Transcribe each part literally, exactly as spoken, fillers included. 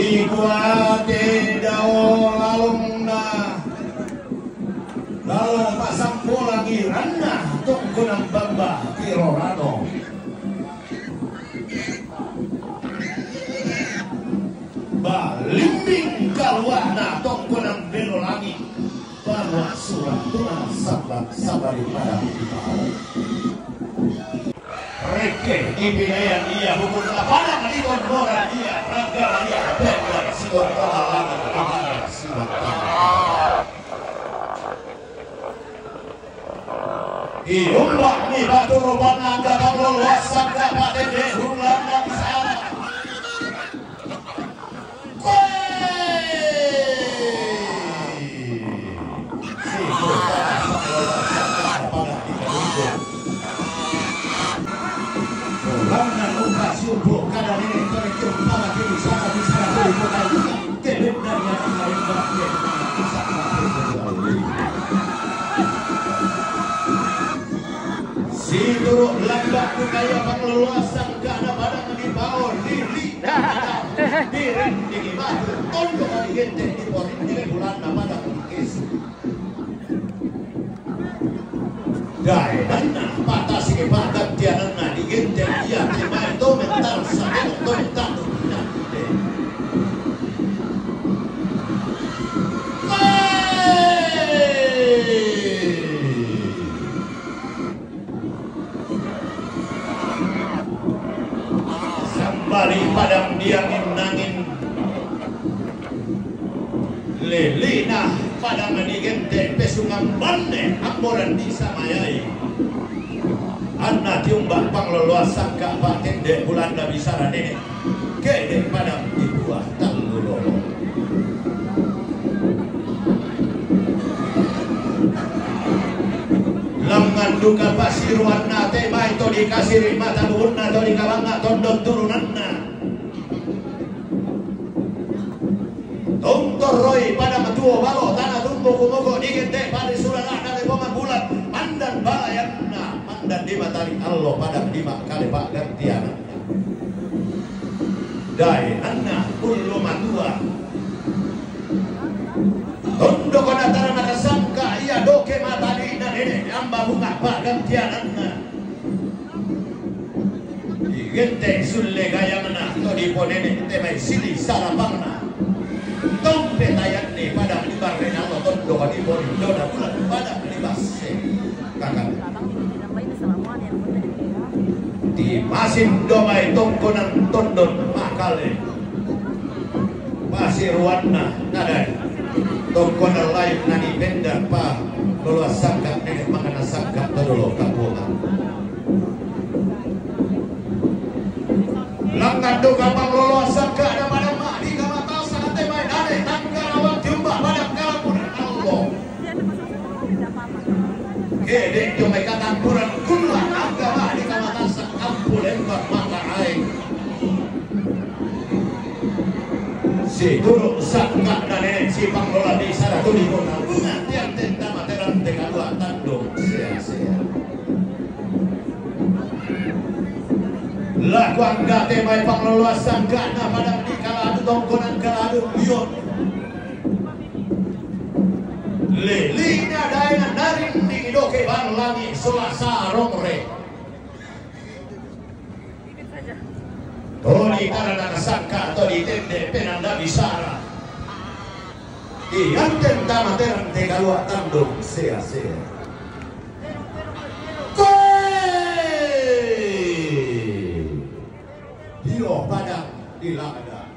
Ikuate dao lalongna, lalo pasang pola giranna tongkonan bamba tirorano. Balimbing kaluana tongkonan belo langit. Barua surat tunas sabar, sabar daripada kita. Reke ipinayan ia bubur lapangan di Gondoran ia raga ia bebas si Gondoran langit, si Gondoran. Iumbak ni batu rupana angka bang loloas sangka patende hulang na bisa. Situru lambak budaya pangloloasan kana padang di bawah diri. Diri di batu tondok di gente di porin di bulan na padang di kesu. Daenanna patasi ke padan tiananna di gente ia te mai to mentar sa to mentar. Sambali padang diangin-angin. Lelina padang digente pesungan banne amboran disamayai. Anna tiumbak pangloloas sangka patende bulanda bisara nene. Kede padang di buah tallu lolo. Langan duka pasiruanna te mai to dikasiri mata buunna to dikabanga tondon turunanna. Tongtorroi pada matuo balo tana tumbo kumoko digente pada surana dari pemabulan mandan balayanna mandan di matali allo pada di makkale paggantiana. Daenanna ullu matua. Tondoko natara nakasangka ia doke matalina nene amba bunga paggantiananna. Digente sulle gayangna to diponene te mai sili sarapangna. Tompe tayanne pada di barrena lo tondoko diponindona bulan pada di basse. Kakak. Di masin domai tongkonan tondon makale. Pasiruanna nadai. Tongkonan lain nani benda pa loloas sangka nene mangana sangka todolo kapuongan. Langan duka pangloloas sangka ada pada ma di kamatasan ate mai nane tangga rawang tiumba pada kalapunan allo. Kede jomai katampuran kulla angka ma di kamatasan ampu lembak mata aing. Situru sangka dan nenek si panglola di sana tuli kota bunga tiang tenta materan teka dua tandung sea-sea. Laku angka temai pangloloas sangka na padang di kaladu tongkonan kaladu bion. Lelina daena naring di doke bang langit sola sarong re. Toni tara nakasangka to ditende penanda bisara. Ianten tama terang tegalua tandung sea-sea. Koe! Dio padang di lada.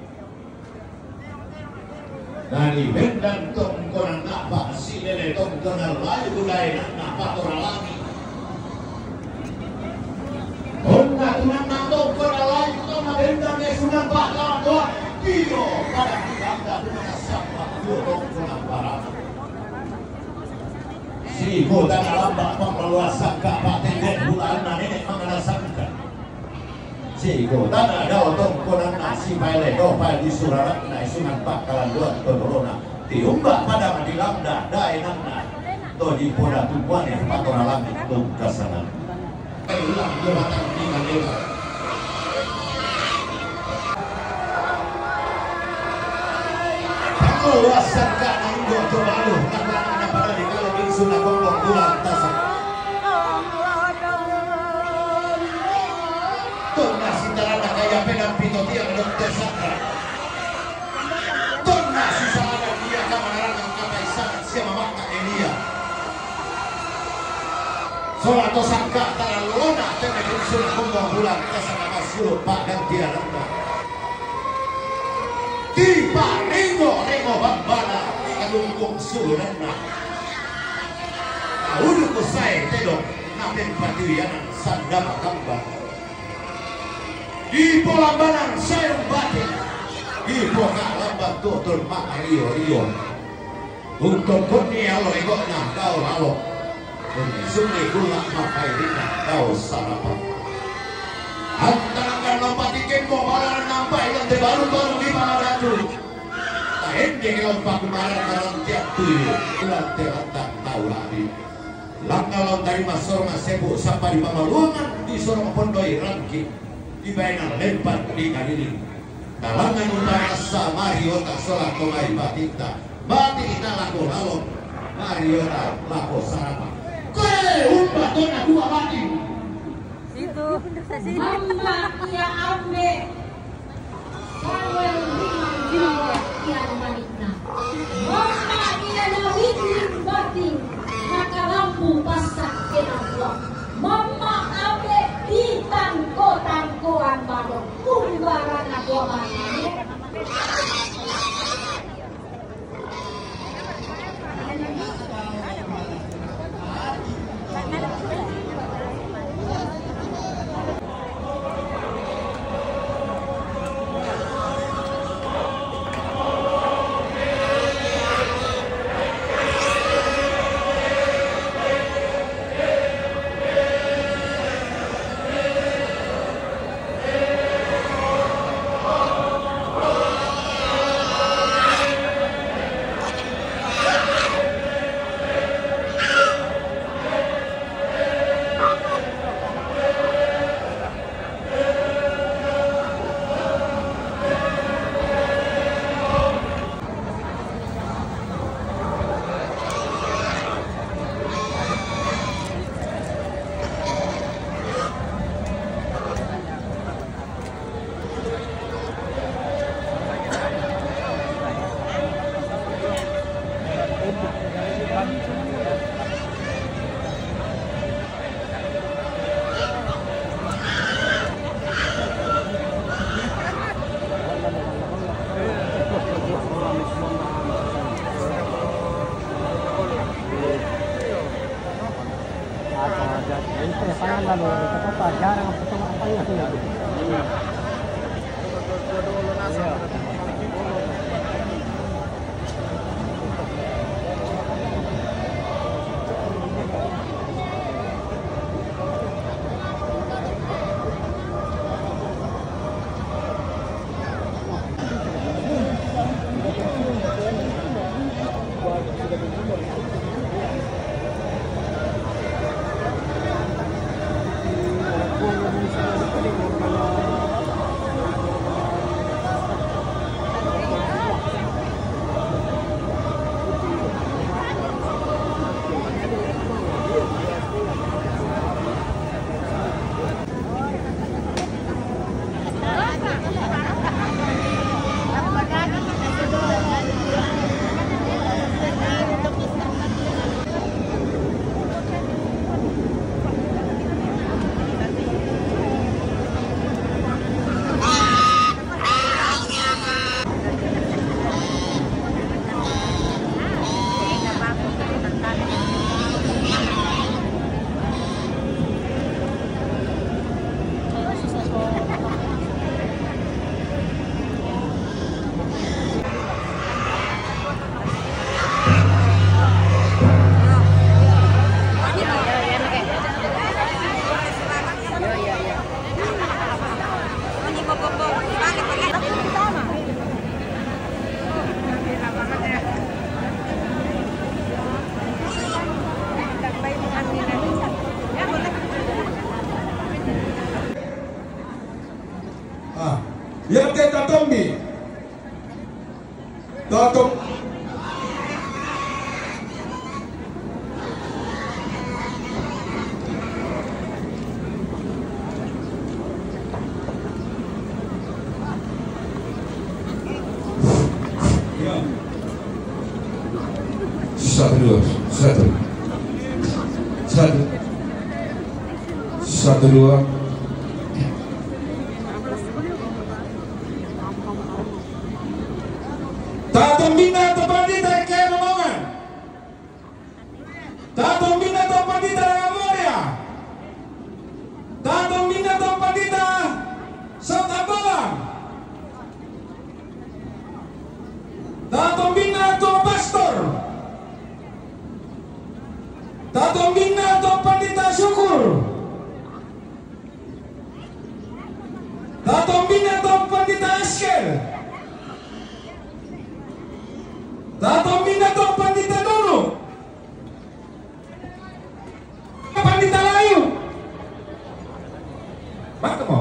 Nani bendan tongkonan napa silele tongkonan layu budaya napa tora lagi. Onna tunanna tongkonan layu tona bendan ne sunan pak lawan doa. Iyo pada kita tunanna siapa? Iyo tongkonan barang. Siko tana lamba panglaluan sangka pak tende bulan nane mangana sangka. Siko tana dao tongkonanna sipaele dopai di surarakna isungan pakkalanduan todorona. Tiumba padang di lamda daenanna. To di poda tumpuane patora langit tungkasanan. Ulang dua batang lima lima. Pito tiang dokter Sandra. Tonna sisaladan ia ka manarangkan kata isana sia mamaka Elia. Sola to sangka taralona tena kini sula kumbo bulan kita sama masulu pagantianna. Tipa ringo ringo bambana kadungkung sulunanna. Naudu kusae tedong napen patiwianan sandama kambang. Dipo lambanan sayang batin, dipo ka lamban tutul maka rio-rio. Untuk kunni alo egokna dao lalo. Kunni sunni kulla maka irina dao sarapa. Antarangkan lompati kembo balaran nampai lante baru-baru di paladatu. Taende lompa kumaran karantian tuyu, lante lantang tau ladi. Langka lao tarima sorong sepu sapa di pamaluangan di sorong pondoi rangki di baenan lempan di kaliling. Talangan utarasa mariota sola to mai batinta. Batinta lako lalong mariota lako sarapa. Koe umpa tona dua batin. Situ. Mamma ia ambe. Samuel rimang bawa ia manikna. Mamma ia nawitling batin nakalampu passak kenampuang. Mamma ambe ditangko-tangkoan mano umbarana dua batin. Ah, yang kita tombi. Tato. Satu. Satu. Satu, dua. Tatombina to pandita ke Romongan. Tatombina to pandita Moria. Tatombina to pandita Sotabalang. Tatombina to pastor. Tatombina to pandita Syukur. Tatombina to pandita Askel. Tatombina to pandita Dulu. Pandita Layu. Batu mo.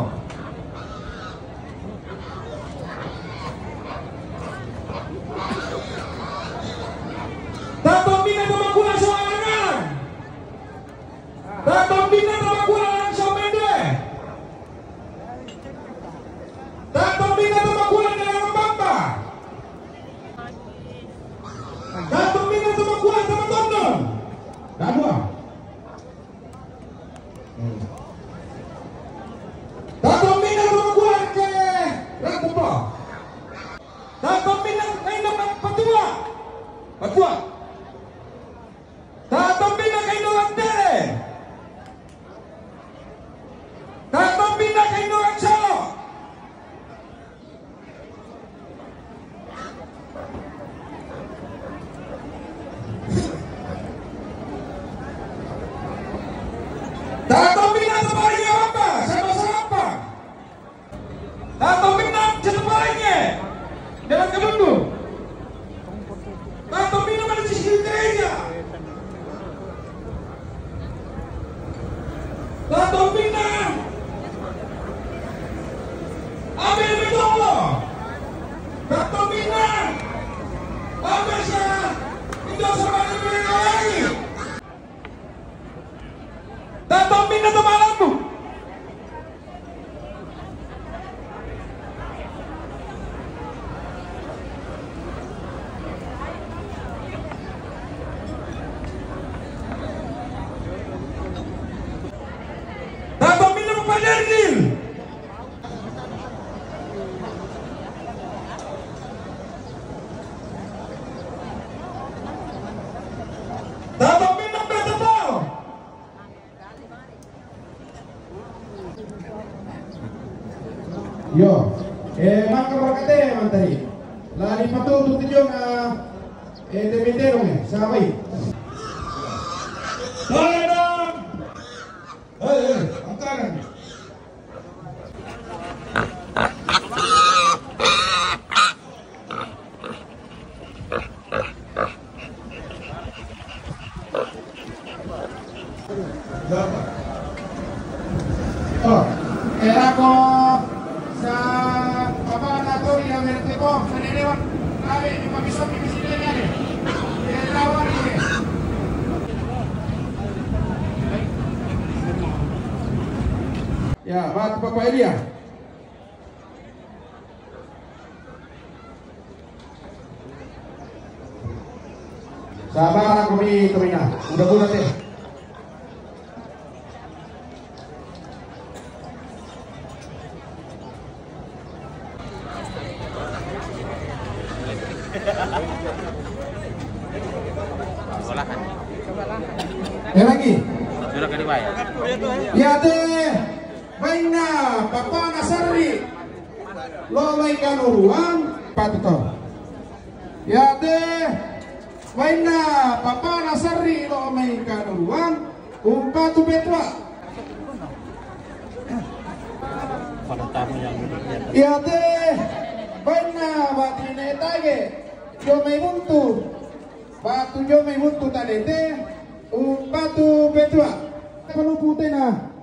Tatombina to makula so alang-alang. Tatombina to makula alang so mende. Tatombina to makula alang bamba. Tatombina to makula alang tondon. Dadua. Tatombina to makula ke Ratu po. Tatombina kaino patua. Patua. Tatombina kaino lantere. Tatombina kaino lansolo. Tatombina to paringe bamba, sama-sama. Tatombina to paringe dalam kedundu. Tatombina mana sisi gereja. Tatombina. Amin, betul. Tatombina. Amin, sa. Itu sama dengan lagi. Tatombina to malambu. Tatombina to paderdil. Tatombina to beto. Yo, eh, maka barakate mantari. La di patu tu tujuan, eh, eh, te mendero, eh, sabai. Salam. Eh, eh, angkaran. Oh, era ko sa papa na tori ya verte ko, sa nene wa, ave, ni pa bisopi bisile nene. Era wa ni. Ya, batu Papa Elia. Sabar, aku mi terina. Udah bulat ya. Eh, lagi. Sudah kali bayar. Ya, teh. Bainna papa na sarri lo mai Kanuruan, patu to. Iate bainna papa na sarri lo mai Kanuruan, umpatu petua. Iate bainna batine tage, jo mai buntu, batu jo mai buntu tanete, umpatu petua. Palupu tena.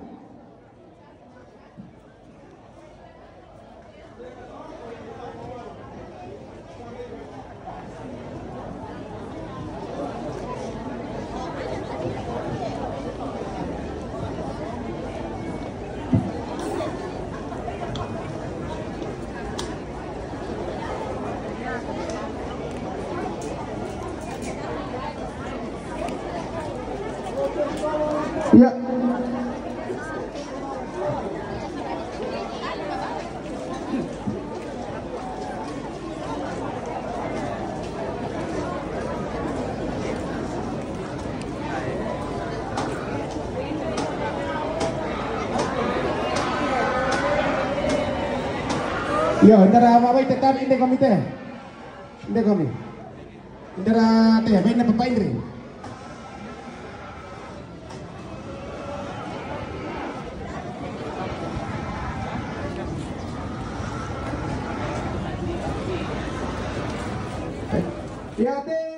Yo, ndara mabai tetap inde komite. Inde komi. Ndara te, baik na papa indri. Ya, te.